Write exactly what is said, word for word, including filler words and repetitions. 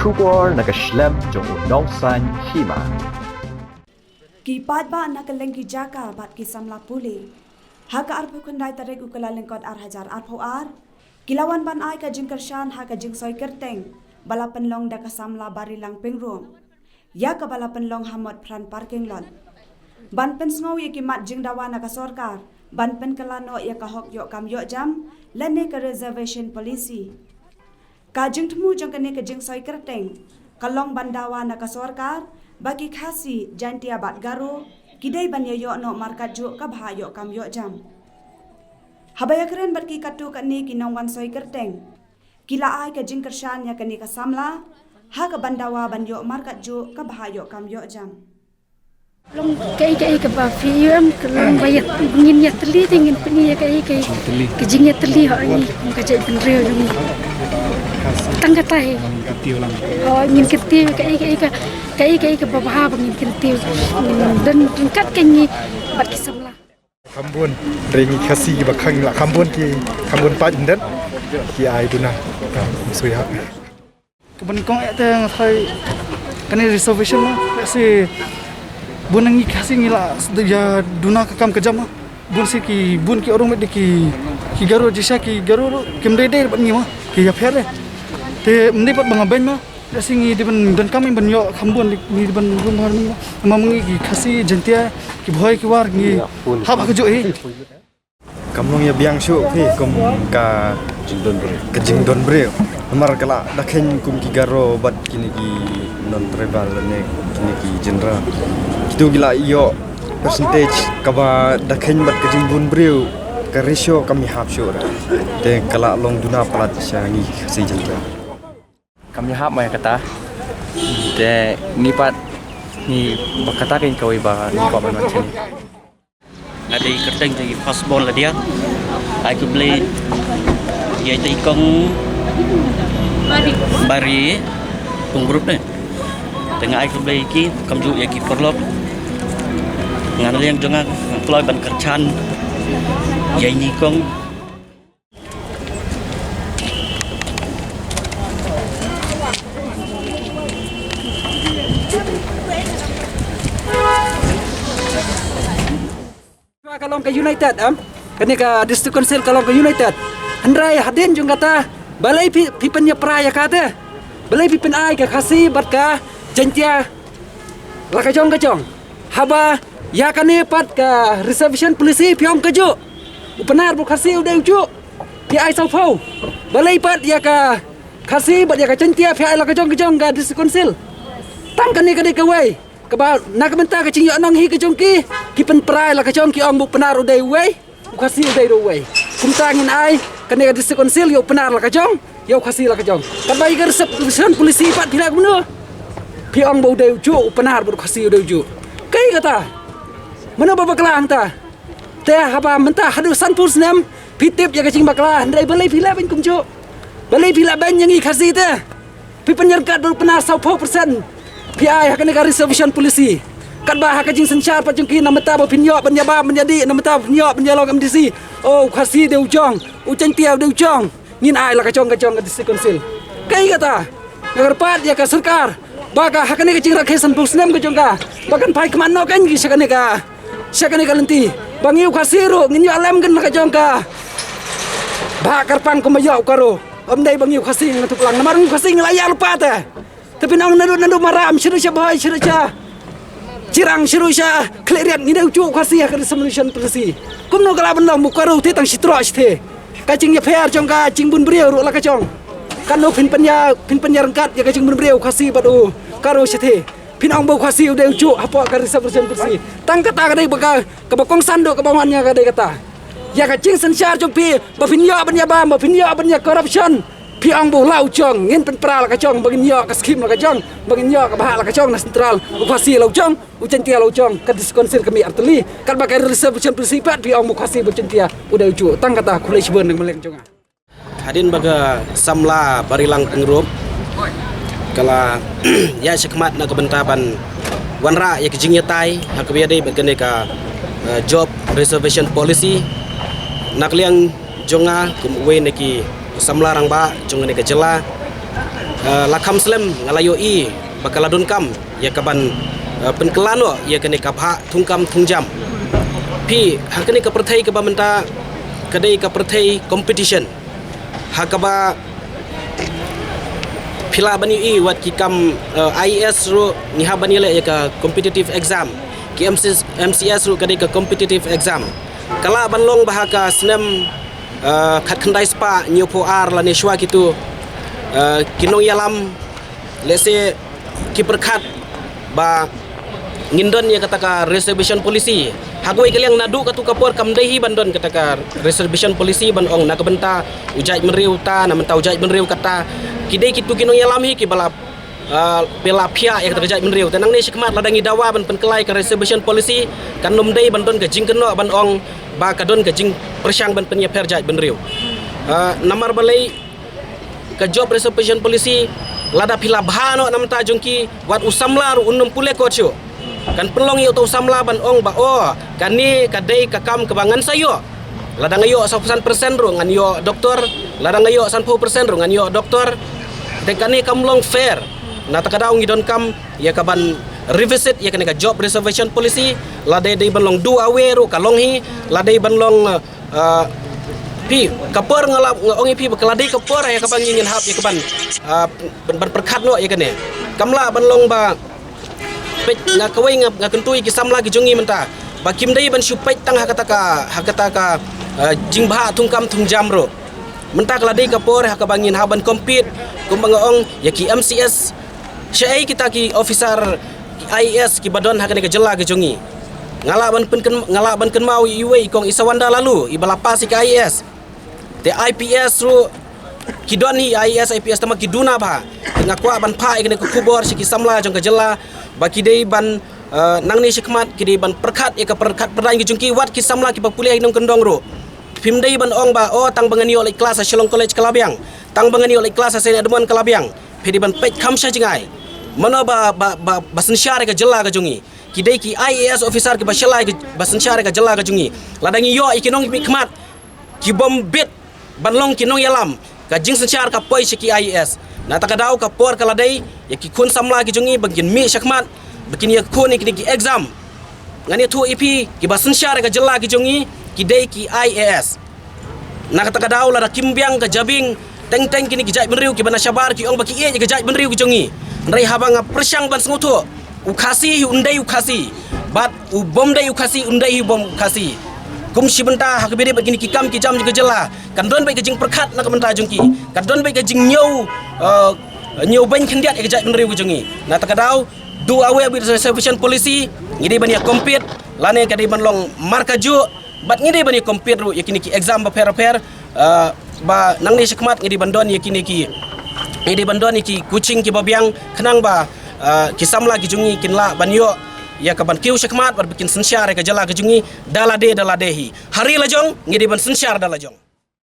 Khubor na ka shlem jong u Nongsaiñ Hima. Ki paidbah na kylleng ki jaka bad ki samla pule. Ha ka arphew khyndai tarik u Kyllalyngkot ar hajar arphew ar, ki la wan ban ai ka jingkyrshan ha ka jingsoi kyrteng ba la pynlong da ka samla Barilang Pyngrope, ïa kaba la pynlong ha Motphran parking lot, ban pynsngew ïa ki mat jingdawa na ka sorkar ban pynkylla noh ïa ka hok ïoh kam ïoh jam lane ka reservation policy. Ka jingthmu jong kane ka jingsoi kyrteng ka long ban dawa na ka sorkar ba ki Khasi, Jaintia bad Garo ki dei ban ïa ïoh noh markat juh ka bha ïoh kam ïoh jam. Haba ïakren bad ki katto katne ki nongwan soi kyrteng, ki la ai ka jingkyrshan ïa kane ka samla ha ka ban dawa ban ïoh markat juh ka bha ïoh kam ïoh jam. Long kaei kaei kaba phi ïoh em, ka long ba ïa ngin ïa tylli te ngin pyni ïa kaei kaei ka jingïatylli ha ngi kum ka jaitbynriew jong ngi. Tang kata hi. Oh, ngin kyntiew kaei kaei ka, kaei kaei kaba bha ba ngin kyntiew. Ngin don ryngkat ka ngi bad ki samla. Kham bun, re ngi Khasi kiba khang la kham bun ki, kham bun paid hyndet ki ai duna. Ka sui ha. Ka ban kong eh te nga thai kane reservation ma, si bun ngi Khasi ngi la sdei ïa duna ka kam ka jam ma. Bun si ki, bun ki orang met de ki, ki Garo jisha ki Garo ruh kim dei dei bad ngi ma, ki ïapher de. Te mne pat ba nga beiñ ma. Ïa si ngi dei ban donkam ban ïoh kham bun ngi dei ban rung bha ngi. Namar ngi ki Khasi Jaintia ki Bhoi ki War ngi hap ha kajuh hi. Kam long ïa biang shuh phi kum ka jingdon briew. Ka jingdon briew. Namar ka la da kheiñ kum ki Garo bad kine ki non tribal ne kine ki general. Kitu ki la ïoh percentage kaba da kheiñ bad ka jingbun briew ka ratio kam ïahap shuh ra. Te ka la long duna palat sha ngi Khasi Jaintia. Kam ïahap ma ïa kata. Te ngi pat ngi ba kata kein kawei ba ngi kwah ban wan shane. Nga dei kyrteng jong i first born Ladia. Ai khublei ïa i kong Bari Pyngrope ne. Te nga ai khublei ïa ki kamjooh ïa ki paralok. Nga na liang jong nga nga kloi ban kyrshan ïa i kong. Ka long ka United, em? Kane ka District Council ka long ka United. Hynrei hadien jong kata, balei phi, phi pynïapra ïa kata? Balei phi pynai ka Khasi bad ka Jaintia la ka jong ka jong? Haba ïa kane pat ka reservation policy phi ong kajuh. U Pnar bad u Khasi u dei u juh. Phi ai sawphew. Balei pat ïa ka Khasi bad ïa ka Jaintia phi ai la ka jong ka jong ka District Council. Tang kane ka dei kawei kaba na ka bynta ka jingïoh nonghi ka jong ki, ki pynpra ïa la ka jong ki ong ba u Pnar u dei uwei. U Khasi u dei ruh uwei. Kumta ngin ai kane ka District Council ïa u Pnar la ka jong, ïa u Khasi la ka jong. Katba ïa ka reservation policy pat phi lah kumno? Phi ong ba u dei u juh, u Pnar bad u Khasi u dei u juh. Kaei kata? Mano ba bakla hangta? Te haba mynta haduh sanphew snem phi tip ïa ka jingbakla, hynrei balei phi lah beiñ kumjuh? Balei phi lah beiñ ïa ngi Khasi te? Phi pynïaryngkat bad u Pnar sawphew percent. Phi ai ha kane ka reservation policy. Katba ha ka jingsynshar pat jong ki, na mynta ba phin ïoh ban ïa bam ban ïa dih, na mynta ba phin ïoh ban ïa long M D C. Oh, u Khasi dei u jong, u Jaintia u dei u jong. Ngin ai la ka jong ka jong ka District Council. Kaei kata? Nga kyrpad ïa ka sorkar ba ka ha kane ka jingrakhe sanphew snem ka jong ka, ba kan phai khmat noh kein ki sha kane ka, sha kane ka lynti. Ba ngi u Khasi ruh ngin ïoh lem kein la ka jong ka bhah kyrpang kumba ïoh u Garo. Ym dei ba ngi u Khasi ngi la tuklang, namar ngi u Khasi ngi la ïa lypa te. Te phin ong naduh naduh Maram, sha ruh sha Bhoi, sha ruh sha Jirang, sha ruh sha Khliehriat, ngi dei u juh u Khasi ha ka reservation policy. Kumno ka lah ban long, u Garo te tang shi troh shi the. Ka jingïapher jong ka jingbun briew ruh la ka jong. Katno phin pynïa, phin pynïaryngkat ïa ka jingbun briew u Khasi bad u Garo shi the. Phin ong ba u Khasi u dei u juh hapoh ka reservation policy. Tang kata ka dei ba ka, kaba kongsan duh kaba wan ïa ka dei kata. Ïa ka jingsynshar jong phi, ba phin ïoh ban ïa bam, ba phin ïoh ban ïa corruption. Phi ong ba u la u jong, ngin pynpra la ka jong, ba ngin ïoh ka scheme la ka jong, ba ngin ïoh ka bhah la ka jong na central, u Khasi la u jong, u Jaintia la u jong, ka District Council ka mih artylli, katba ka reservation policy pat, phi ong ba u Khasi bad Jaintia, u dei u juh, tang kata, khublei shibun na ka myllung jong nga. Hadien ba ka samla Barilang Pyngrope, ka la ïaid shakhmat na ka bynta ban wanrah ïa ka jingïatai, ha kaba ïadei bad kane ka, eh, job reservation policy, na ka liang jong nga kum uwei na ki samla rangbah jong kane ka jylla. Uh, la kham slem nga la ïohi ba ka la donkam ïa ka ban uh, pynkylla noh ïa kane ka bhah thungkam thungjam. Phi, ha kane ka pyrthei kaba mynta ka dei ka pyrthei competition. Ha kaba phi lah ban ïohi wat ki kam uh, I A S ruh ngi hap ban ïaleh ïa ka competitive exam. Ki M C S, M C S ruh ka dei ka competitive exam. Ka lah ban long ba ha ka snem uh, khatkhyndai spah hynñiewphew ar lane shuwa kito uh, ki nongïalam, lehse ki pyrkhat ba ngin don ïa kata ka reservation policy. Ha kawei ka liang naduh katto ka por kam dei hi ban don kata ka reservation policy ban ong na ka bynta u jaitbynriew ta, na bynta u jaitbynriew kata. Ki dei kito ki nongïalam hi kiba la uh, ba la phiah ïa kata ka jaitbynriew. Te nangne shakhmat lada ngi dawa ban pynkylla ïa ka reservation policy, kan ym dei ban don ka jingkynnoh ban ong ba ka don ka jingpyrshang ban pynïapher jaitbynriew. Uh, namar balei ka job reservation policy, lada phi la bha noh na bynta jong ki, wat u samla ruh un ym pule kot shuh. Kan pynlong ïa uta u samla ban ong ba, oh, kane ka dei ka kam kaba ngan sa ïoh. Lada nga ïoh sawphew san percent ruh ngan ïoh doktor, lada nga ïoh sanphew percent ruh ngan ïoh doktor. Te kane kam long fair. Na kata ka daw ngi donkam ïa ka ban revisit ïa kane ka job reservation policy, la dei dei ban long do away ruh ka long hi, la dei ban long uh, uh, phi, ka por nga la, nga ong ïa phi ba ka la dei ka por ïa kaba ngi ngin hap ïa ka ban uh, ban, ban pyrkhat noh ïa kane. Kam lah ban long ba peit, nga kawei nga, nga kyntu ïa ki samla ki jong ngi mynta ba kim dei ban shu peit tang ha kata ka, ha kata ka uh, jingbhah thungkam thungjam ruh. Mynta ka la dei ka por ha kaba ngin hap ban compete, kumba nga ong, ïa ki M C S, shaei kita ki officer, ki I A S kiba don ha kane ka jylla ka jong ngi. Nga lah ban pyn, nga lah ban kynmaw ïa iwei i kong Isawanda Laloo iba la pass ïa ka I A S. Te I P S ruh ki don hi, I A S, I P S, tangba ki duna bha. Te nga kwah ban phah ïa kane ka khubor sha ki samla jong ka jylla ba ki dei ban uh, nangne shakhmat ki dei ban pyrkhat ïa ka pyrkhat pyrdain ki jong ki, wat ki samla kiba pule ha ki nongkyndong ruh. Phim dei ban ong ba, oh, tang ba ngan ïoh leit klas ha Shillong College ka la biang, tang ba ngan ïoh leit klas ha Saint Edmund ka la biang. Phi dei ban peit kham sha jngai. Mano ba, ba, ba, ba synshar ïa ka jylla ka jong ngi? Ki dei ki I A S officer kiba shalai, ba synshar ïa ka jylla ka jong ngi. Lada ngi ïoh ïa ki nongmihkhmat kibym bit ban long ki nongïalam, ka jingsynshar ka poi sha ki I A S. Na kata ka daw ka por ka la dei ïa ki khun samla ki jong ngi ba kin mih shakhmat, ba kin ïakhun ïa kine ki exam. Ngan ïathuh ïa phi, kiba synshar ïa ka jylla ki jong ngi ki dei ki I A S. Na kata ka daw lada kim biang ka jabieng, teng teng kine ki jaitbynriew kiba na shabar ki ong ba ki ïeit ïa ka jaitbynriew ki jong ngi. Hynrei haba nga pyrshang ban sngewthuh, u Khasi hi un dei u Khasi, bad u bym dei u Khasi un dei hi u bym u Khasi. Kum shi bynta ha kaba ïadei bad kine ki kam ki jam jong ka jylla, kan don beit ka jingpyrkhat na ka bynta jong ki, kan don beit ka jingñiew, uh, ñiew beiñ khyndiat ïa ka jaitbynriew ka jong ngi. Na kata ka daw, do away with reservation policy, ngi dei ban ïa compete, lane ka dei ban long markajuh, bad ngi dei ban ïa compete ruh ïa kine ki exam bapher bapher, uh, ba nangne shakhmat ngi dei ban don ïa kine ki, ngi dei ban don ïa ki coaching kiba biang khnang ba, uh, ki samla ki jong ngi kin lah ban ïoh ïa ka ban kiew shakhmat bad ba kin synshar ïa ka jylla ka jong ngi da lade da lade hi. Ha ri la jong ngi dei ban synshar da la jong.